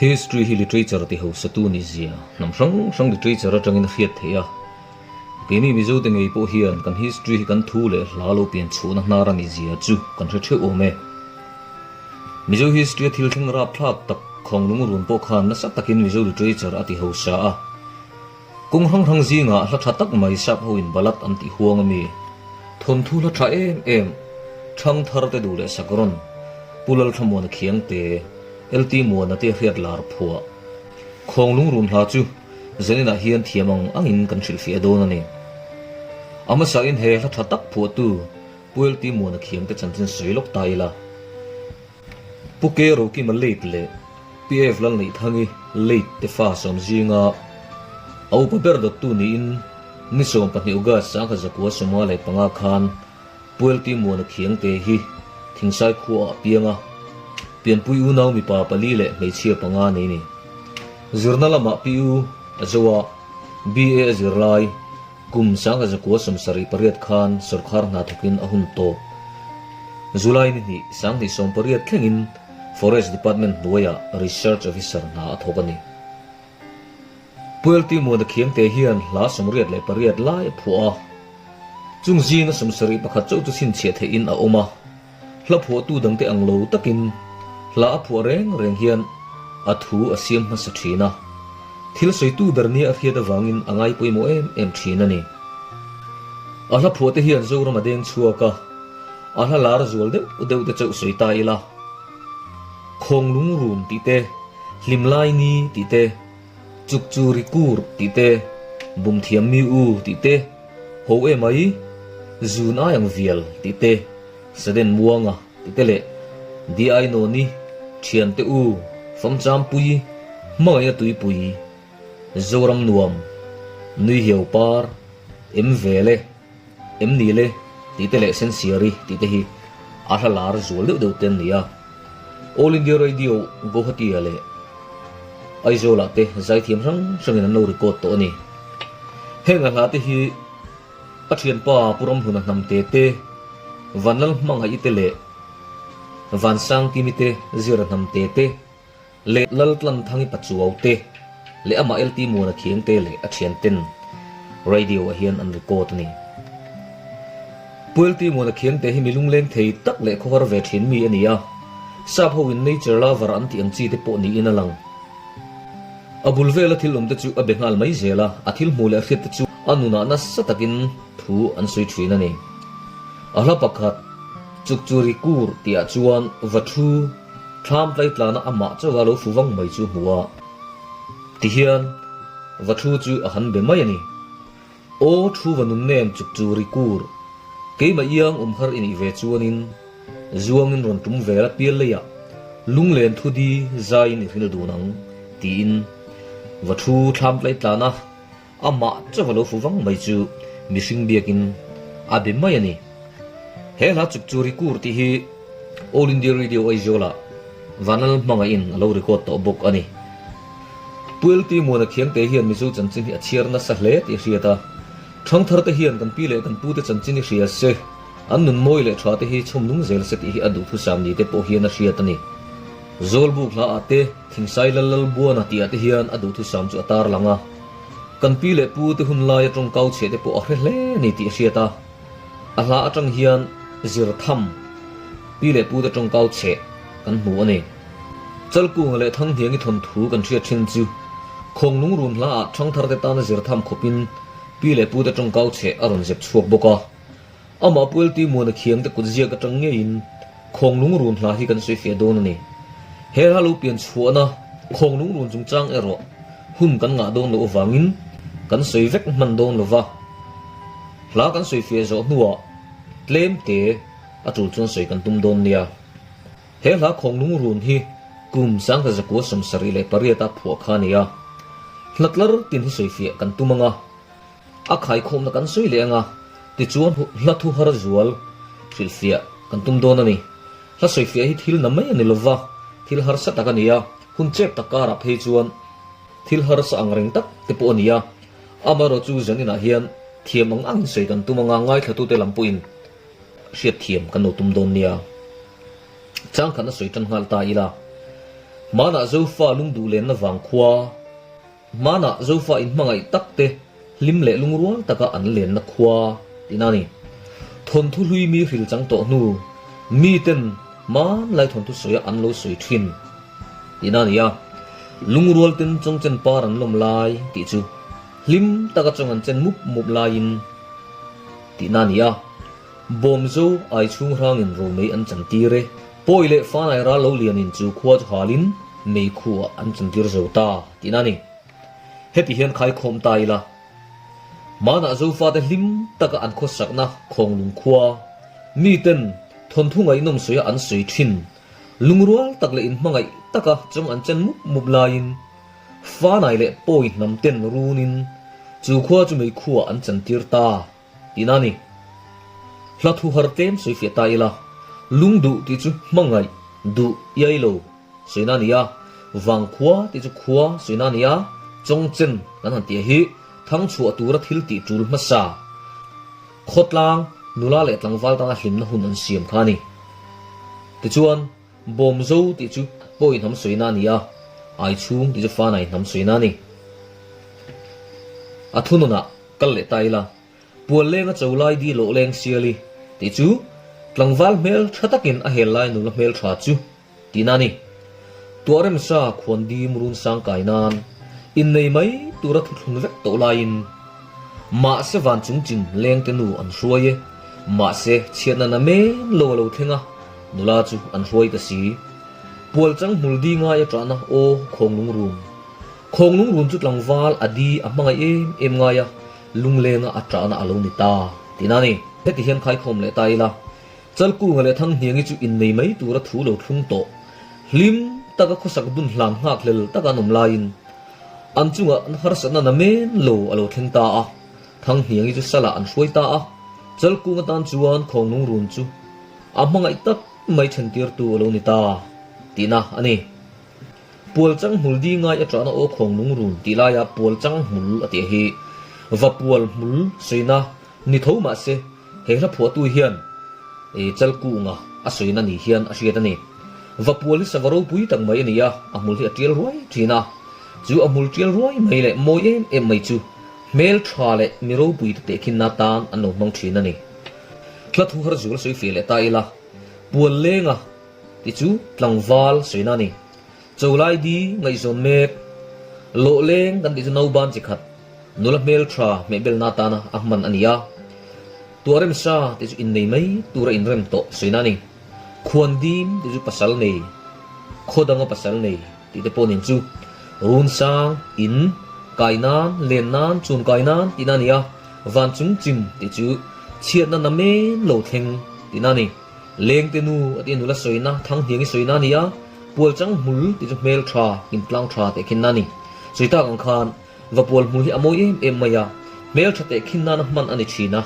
History hi literature ti hosatu ni zia hnam hrang hrang literature atangin a hriat theih a. Keini Mizote ngei pawh hian kan history hi kan thu leh hla lo pian chhuhna hnar a nih zia chu kan hre theuh awm e. Mizo history a thil thleng rapthlak tak Khawnglung run pawh khan nasa takin Mizo literature a ti hosa a. Kawng hrang hrang zingah hla tha tak mai sap hoin balat an tih huang a mi. Thawnthu hla tha em em, Thang thar te duh leh sak rawn, Pu Lalthlamuana Khiangte, LT Muana te hriat lar phuah. Khawnglung run hla chu zaninah hian thiam ang angin kan hrilhfiah dawn a ni. A hmasain he hla tha tak phuahtu Pu LT Muana Khiangte chanchin sawi lawk ta ila. Pu K Rokima late leh PF Lalneihthang'i late te fa sawm zinga a upa ber dawttu niin ni 12 August 1995 khan Pu LT Muana Khiangte hi Thingsai khuaah a piang a, pianpui unau mipa pali leh hmeichhia panga nei ni. Zirna lamah PU a zo a, BA a zirlai. Kum 1978 khan sawrkhar hna thawkin a hun tawp. July ni hnih 2018 thlengin Forest Department hnuaiah Research Officer hna a thawk a ni. Pu LT Muana Khiangte hian hla 88 lai a phuah a, chung zinga 71 chauh chu chhinchhiah theihin a awm a. Hla phuahtu dangte ang lo takin hla a phuah reng reng hian a thu a siam hmasa thin a, thil sawitu ber nia a hriat avangin a ngai pawimawh em em thin a ni. A hla phuahte hian Zoram a deng chhuak a, a hla lar zual deuh deuh te chauh sawi ta ila, Khawnglung run tih te, Hlimlai ni tih te, Chukchu ri kur tih te, Bumthiam mi u tih te, Ho e mai, Zun ai ang vial tih te, Sudden Muanga tih te leh DI Noni, Thiante U, Famchampui, Hmangaihna Tuipui, Zoram Nuam, Nui Hiau Par, Em Ve le, Em Ni le tih te leh Sensiari tih te hi a hla lar zual deuh deuh te an ni a. All India Radio Guwahati-ah leh Aizawl-ah te zaithiam hrang hrangin an lo record tawh a ni. Heng a hla te hi A thianpa Pu Ramhluna Hnamte te, Vanlal Hmangaih te leh Vansangkimi te Zira Hnamte te leh Laltlanthangi Pachuau te leh amah LT Muana Khiangte leh a thianten radio ah hian an record a ni. Pu LT Muana Khiangte hi mi lungleng thei tak leh khawhar ve thin mi a ni a, sap hoin nature lover an tih ang chi te pawh niin a lang. A bul vela thil awmte chu a be nghal mai zel a, a thil hmuh leh hriatte chu a nunah nasa takin thu an sawi thin a ni. A hla pakhat, Chukchuri Kur tihah chuan va thu thlam tlaitlana amah chauha lo fu vang mai chu hmu a, tihian va thu chu a han be mai a ni. Aw thu va nun nen Chukchuri Kur, keimah iang awm har i nih ve chuanin, Zuangin rawn tum vel a pial leiah lunglen thu di zaiin i hril dun ang, tiin va thu thlam tlai tlan a, amah chauh a lo fu vang mai chu mihring biakin a be mai a ni. He hla chuk chu Rikur tih hi All India Radio Aizawlah Vanlal hmangaihin a lo record tawh bawk a ni. Pu LT Muana Khiangte hian Mizo chanchin hi a chhiar nasa hle tih a hriat a, ṭhangtharte hian kan pi leh kan pute chanchin hi hria se, An nun mawi leh tha te hi chhawm nung zel se tih hi a duhthusam ni te pawh hian a hriat a ni. Zawlbuk hla ah te, Thingsai Lal Lal Buana tih ah te hian a duhthusam chu a tar lang a. Kan pi leh pu te hun laia tawngkau chhiah te pawh a hre hle ni tih a hriat a. A hla atang hian zir tham pi leh pu te tawngkau chheh kan hmu a ni. Chalkunga leh Thanghniangi thawnthu kan hriat thin chu Khawnglung run hla ah thangthar te tana zir tham khawpin pi leh pu te tawngkau chheh a rawn zep chhuak bawk a. Amah Pu LT Muana Khiangte kut ziak atang ngeiin Khawnglung run hla hi kan sawi fiah dawn a ni. He hla lo pian chhuahna Khawnglung run chungchang erawh hun kan ngah dawn loh avangin kan sawi vek hman dawn lo va. Hla kan sawi fiah zawh hnuah tlem te a tul chuan sawi kan tum dawn nia. He hla Khawnglung run hi kum 1978 a phuah kha a ni a. Hla tlar tin hi sawi fiah kan tum ang a. A khaikhawmna kan sawi leh anga tichuan hla thu har zual hrilhfiah kan tum dawn a ni. Hla sawifiah hi thil na mai a ni lova, thil harsa tak a ni a, hun chep tak karah phei chuan thil harsa ang reng tak te pawh a ni a. Amaherawh chu zan inah hian thiam ang angin sawi kan tum anga ngaithlatute lam pawhin hriatthiam kan lo tum dawn nia. Changkhatna sawi tan nghal ta ila. Hmanah Zofa lungduh lenna vang khua, hmanah Zofa inhmangaih tak te hlim leh lungrual taka an lenna khua tihna a ni. Thawnthu hlui mi hril chang tawh hnu, miten hmanlai thawnthu sawia an lo sawi thin tihna a ni a. Lungrual ten chawngchen par an lawm lai tih chu hlim taka chawng an chen mup mup laiin tihna a ni a. Bawmzo ai chhung hrangin romei an chantir e. Pawi leh fanai ral lo lianin chu khua chu halin meikhu ah an chantir zo ta tihna a ni. Heti hian khaikhawm ta ila, Hmanah Zofate hlim taka an khawsakna Khawnglung khua, miten thawnthu ngaihnawm sawia an sawi thin, lungrual tak leh inhmangaih taka chawng an chen mup mup laiin, fanai leh pawi hnam ten runin chu khua chu meikhu ah an chantir ta. Tihna a ni. Hla thu har tlem sawi fiah ta ila, lung duh tih chu hmangaih, duh, iai lo sawina a ni a, vangkhua tih chu khua sawina a ni a, chawngchen kan han tih hi thangchhuah tura thil tih tul hmasa, khawtlang, nula leh tlangval tana hlimna hun an siam kha a ni. Tichuan, Bawmzo tih chu pawi hnam sawina a ni a, Aichhung tih chu fanai hnam sawina a ni. A thunawnah. Kal leh ta ila, pual lenga cho lai di lawh leng siali tih chu tlangval hmel tha takin a hel lai nula hmel tha chu tihna a ni. Tuah remsa khuan dim run sang kai nan innei mai tura thuthlun vek tawh laiin mahse van chung chin lengte nu an hruai e, mahse chhiatna na men lo a lo thleng a, nula chu an hruai ta si. Pual chang hmul di ngai a ṭahna aw khawnglung rum. Khawnglung run chu tlangval a di a hmangaih em em ngai a, lunglenga a ṭahna a lo ni ta tihna a ni. Heti hian khaikhawm leh ta ila, Chalkunga leh Thanghniangi chu innei mai tura thu lo thlung tawh. Hlim taka khawsak dun hlan nghak hlel taka an awm laiin an chungah harsatna na men lo a lo thleng ta a, Thanghniangi chu salah an hruai ta a, Chalkunga tan chuan Khawnglung run chu a hmangaih tak mai ṭhentirtu a lo ni ta tihna a ni. Pual chang hmul di ngai a ṭahna aw khawng lungrun tih laia pual chang hmul a tih hi va pual hmul sawina ni tho mah se he hla phuahtu hian Chalkunga a sawina ni hian a hriat a ni. Va pual hi sava ropui tak mai a ni a, a hmul hi a ṭial ruai ṭhin a, chu a hmul ṭial ruai mai leh mawi em em mai chu hmel ṭha leh mi ropui te tehkhinna atan an lo hmang ṭhin a ni. Hla thu har zual sawi fiah leh ta ila, pual lenga Ti chu tlangval sawina a ni. Cholai di ngaihzawn mek, lawh leng kan tih chu nauban chi khat, nula hmel tha hmehbelna atana a hman a ni a. Tuah remsa tih chu innei mai tura inrem tawh sawina a ni. Khuan dim tih chu pasal nei, khaw danga pasal nei tih te pawh nen chu run sang, in, kai nan, len nan, chun kai nan tihna a ni a. Van chung chim tih chu chhiatna na men lo thleng tihna a ni. Lengte nu a tih nula sawina, Thanghniangi sawina a ni a, Pualchang hmul tih chu hmel tha, intlang tha teh khin na a ni. Sawi tak ang khan va pual hmul hi a mawi em em mai a, hmel tha teh khin nana hman a ni thin a.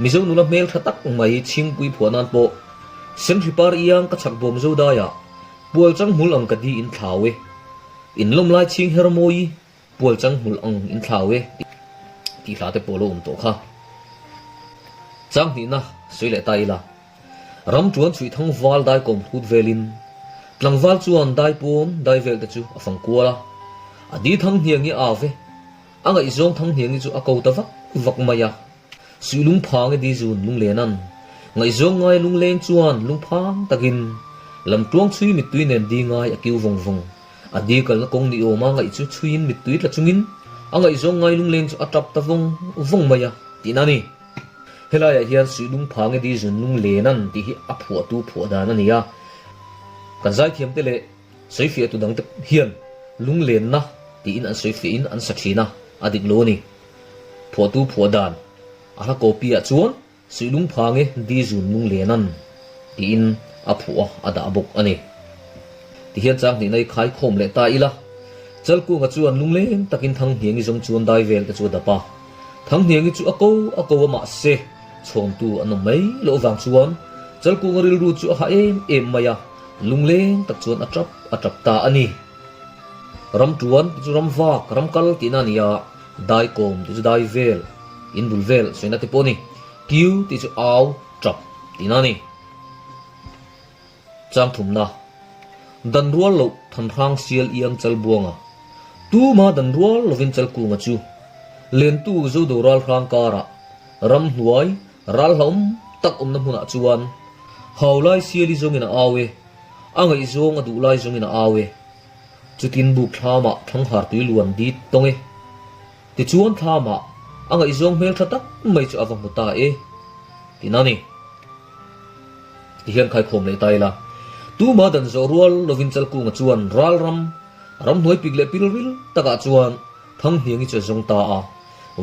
Mizo nula hmel tha tak mai Chhingpui phuah nan pawh Senhri par iang ka chhak bawm zo daiah Pualchang hmul ang ka di in thlau e, in lawm lai chhing her mawi Pualchang hmul ang in thlau e tih hla te pawh lo awm tawh kha. Chang hnihna sawi leh ta ila, ram tuan chhuih thang val dai kawm hrut velin tlangval chuan dai pawn dai vel te chu a fang kual a, a di thang hniangi a au ve, a ngaihzawng thang hniangi chu a ko ta vak vak mai a. Suih lungphang i di zun lunglenan, ngaihzawng ngai lungleng chuan lungphang takin lamtuang chhui mittui nen di ngai a kiu vawng vawng. A di kalna kawng ni awma ngaih chu chhuiin mittui tla chungin a ngaihzawng ngai lungleng chu a tap ta vawng vawng mai a tihna a ni. Helaiah hian suih lungphang i di zun lunglenan tih hi a phuahtu phuah dan a ni a. Kan zaithiamte leh sawifiahtu dangte hian lunglenna tiin an sawifiahin an sa thin a, a dik lo a ni. Phuahtu phuah dan a hla copy ah chuan Suihlung phange di zun lung lenan tiin a phuah a, a dah bawk a ni. Tihian chang hnihna i khai khawm leh ta ila, Chalkunga chuan lungleng takin Thanghniangi zawng chuan dai vel te chu a dap a. Thanghniangi chu a ko a ko a mahse chhawntu an awm mai loh vang chuan Chalkunga rilru chu a ha em em mai a, lungleng tak chuan a tap a tap ta a ni. Ram tuan tih chu ram vak, ram kal tihna a ni a, dai kawm tih chu dai vel, in bul vel sawina te pawh a ni. Kiu tih chu au, tap tihna a ni. Chang thumna, Dan rual loh than. Thanhrang Sial Iang Chalbuanga, tuma dan rual lovin Chalkunga chu Lentu Zodo Ralhrang karah ramhnuai ral hlauhawm tak awmna hmunah chuan Haulai Siali zawngin a au e, a ngaihzawng a duhlai zawngin a au e. Chutin buk thlamah Thanghar tui luan dit tawng e. Tichuan thlamah a ngaihzawng hmeltha tak mai chu a va hmu ta e, tiin a ni. Tihian khaikhawm leh ta ila, tuma dan zawh rual lovin Chalkunga chuan ralram, ramhnuai pik leh pilril takah chuan Thanghniangi chu a zawng ta a.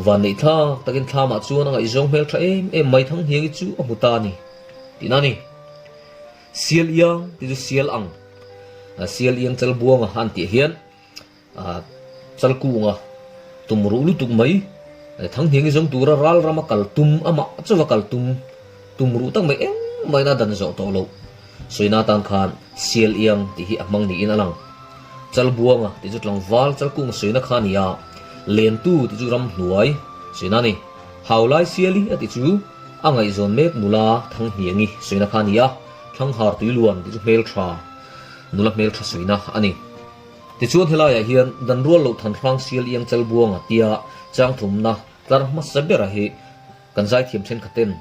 Vanneih thlak takin thlamah chuan a ngaihzawng hmeltha em em mai Thanghniangi chu a hmu ta a ni, tiin a ni. Sial iang ti chu sial ang, sial iang Chalbuanga an tih hian, Chalkunga tum ruh lutuk mai, Thanghniangi zawng tura ral rama kal tum, amah chauha kal tum, tum ruh tak mai engmah in a dan zawh tawh loh. Sawina atan khan Sial Iang tih hi a hmang niin a lang. Chalbuanga tih chu tlangval Chalkunga sawina kha a ni a, Lentu tih chu ramhnuai sawina a ni. Haulai Siali a tih chu a ngaihzawn mek nula Thanghniangi sawina kha a ni a, Thlanghar Tuiluan tih chu hmeltha, nula hmeltha sawina a ni. Tichuan helaiah hian dan rual loh Thanhrang Sial Iang Chalbuanga tia changthumna tlar hmasa bera hi kan zaithiam thenkhaten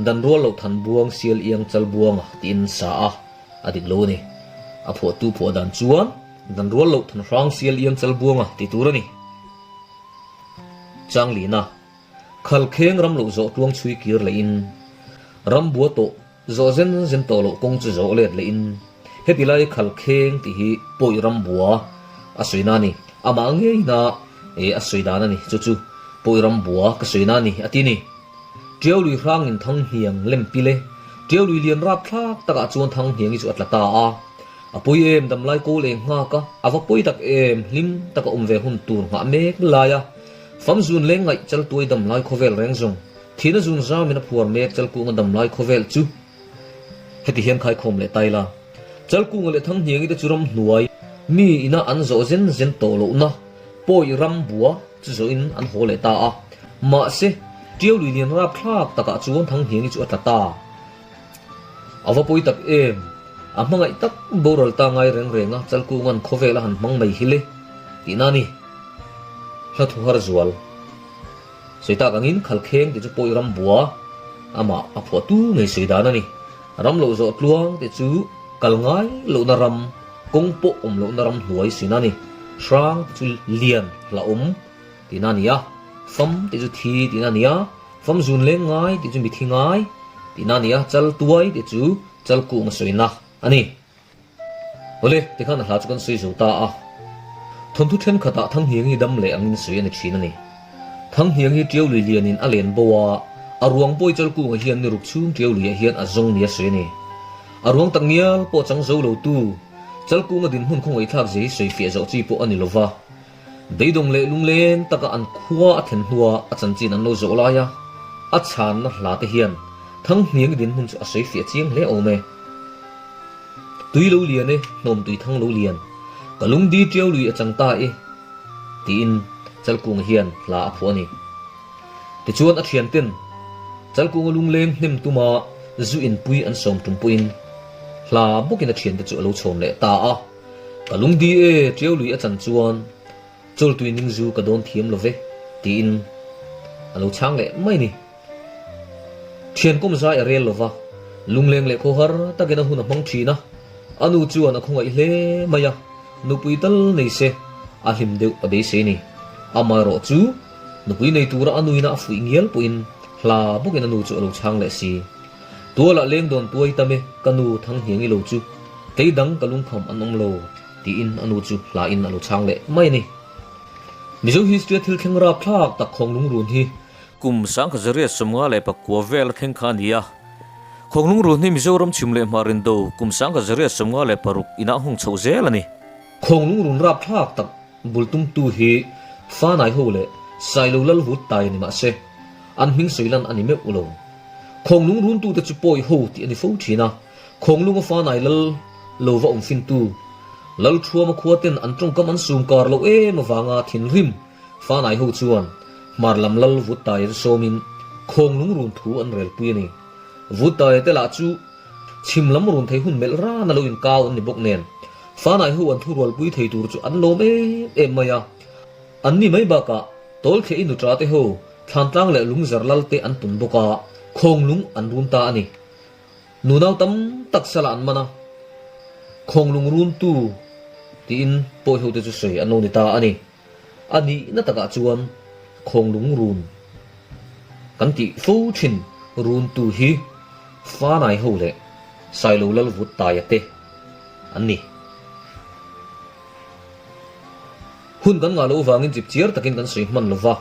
dan rual loh Thanbuang Sial Iang Chalbuanga tiin sa a, a dik lo a ni. A phuahtu phuah dan chuan dan rual loh Thanhrang Sial Iang Chalbuanga ti tur a ni. Changlina, Khalkheng ram loh zawh tluang chhui kir lehin rambua tawh Zawh zen zen tawh loh kawng chu zawh let leh in heti lai khal kheng tih hi pawi ram bua a sawi na a ni. Amah ngeina e a sawi dan a ni. Chu chu pawi ram bua ka sawi na a ni a ti ni. Tiau lui hrang in thang hniang lem pil e. Tiau lui lian rap thlak takah chuan thang hniang hi chu a tla ta a. A pawi em damlai kawl eng nghak a, a va pawi tak em hlim taka awm ve hun tur nghah mek lai a. Famzun leng ngaih chaltuai damlai khawvel reng zawng Thihna zun zamin a phuar mek Chalkunga damlai khawvel chu heti hian khaikhawm leh ta ila. Chalkunga leh Thanghniangi te chu ram hnuai mi ina an zawh zen zen tawh lohna pawi ram bua chu zawhin an haw leh ta a. Mahse, Tiau lui lian rapthlak takah chuan Thanghniangi chu a tla ta. A va pawi tak em? A hmangaih tak boral ta ngai reng reng a Chalkunga'n khawvel a han hmang mai hi le tihna a ni. Hla thu har zual. Sawi tak angin Khalkheng tih chu pawi ram bua amah a phuahtu ngei sawi dan a ni. Ram loh zawh tluang tih chu kal ngai lohna ram, kawng pawh awm lohna ram hnuai sina a ni. Hrang tih chu lian, hlauhawm tihna a ni a, fam tih chu thi tihna a ni a, fam zun leng ngai tih chu mithi ngai tihna a ni a, chal tuai tih chu chal kung a sawina a ni. Awle, tikhan a hla chu kan sawi zo ta a. Thawnthu thenkhatah Thanghniang hi dam leh angin sawi a ni thin a ni. Thanghniang hi Tiau lui lianin a len bo a, a ruang pawi Chalkunga hian ni ruk chhung Tiau luiah hian a zawng nia sawi a ni. A ruang tak ngial pawh chang zo lo tu, Chalkunga dinhmun khawngaihthlak zia hi sawi fiah zawh chi pawh a ni lo va. Beidawng leh lungleng taka an khua a thlen hnua a chanchin an lo zawh lai a, a chhanna hla te hian Thanghniang dinhmun chu a sawi fiah chiang hle awm e. Tui lo lian e, hnawm tui thang lo lian, ka lungdi tiau lui a chang ta e, tiin Chalkunga hian hla a phuah a ni. Tichuan a thianten Chalkunga lungleng hnem tuma zu inpui an sawm tum pawhin hla bawkin a thiante chu a lo chhawm leh ta a, Ka lungdi e, tiau lui a chan chuan chawltui ning zu ka dawn thiam lo ve, tiin a lo chhang leh mai a ni. Thian kawm zai a rel lo va, lungleng leh khawhar takin a hun a hmang thin a, a nu chuan a khawngaih hle mai a, nupui tal nei se a hlim deuh a beisei ni. Amaherawh chu nupui nei tura a nuina a fuih ngial pawhin hla bawkin a nu chu a lo chhang leh si. Tualah leng dawn tuai tam e, ka nu Thanghniangi lo chu kei dang ka lungkham an awm lo, tiin a nu chu hla in a lo chhang leh mai a ni. Mizo history a thil thleng rapthlak tak khawng lungrun hi Kum 1954 vel a thleng kha a ni a, Khawnglung run hi Mizoram chhim leh hmar indo kum 1956 inah hung chhoh zel a ni. Khawnglung run rapthlak tak bul tumtu hi Fanai ho leh Sailo Lal Vut Tai a ni mah se, an hming sawi lan a ni meuh lo. Khawnglung runtute chu pawi ho tih a ni fo thin a, Khawnglunga Fanai Lal lo va awm fintu Lal Thuama khua ten an tawngkam an sum kar loh em avanga thinrim Fanai ho chuan hmar lam lal Vuttaia chu sawmin khawng lungrun thu an relpui a ni. Vuttaia te lah chu chhim lam run thei hun melh rana lo inkau an ni bawk nen. Fanai ho an thurualpui thei tur chu an lawm em em mai a. An ni mai bakah Tawlthliah i nuṭa te ho Thlantlang leh Lungzar lal te an pun bawk a, Khawnglung an run ta a ni. Nunau tam tak salah an man a, Khawnglung runtu tiin pawi hote chu sawi an lo ni ta a ni. A nihna takah chuan Khawnglung run kan tih fo thin runtu hi Fanai ho leh Sailo Lalvut Taia te an ni. Hun kan ngah loh vangin chip chiar takin kan sawi hman lo va,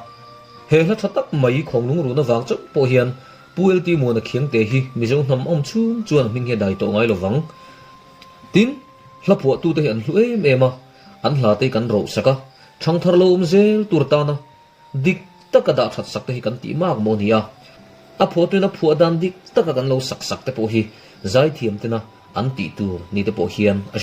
he hla tha tak mai Khawnglung run avang chauh pawh hian Pu LT Muana Khiangte hi Mizo hnam awm chhung chuan a hming hi a dai tawh ngai lo vang. Tin, hla phuahtute hi an hlu em em a, an hla te hi kan roh sak a, thangthar lo awm zel tur tana dik taka dah that sak te hi kan tih mak maw ni a, a phuahtuin a phuah dan dik taka kan lo sak sak te pawh hi zaithiam tena an tih tur ni te pawh hian a.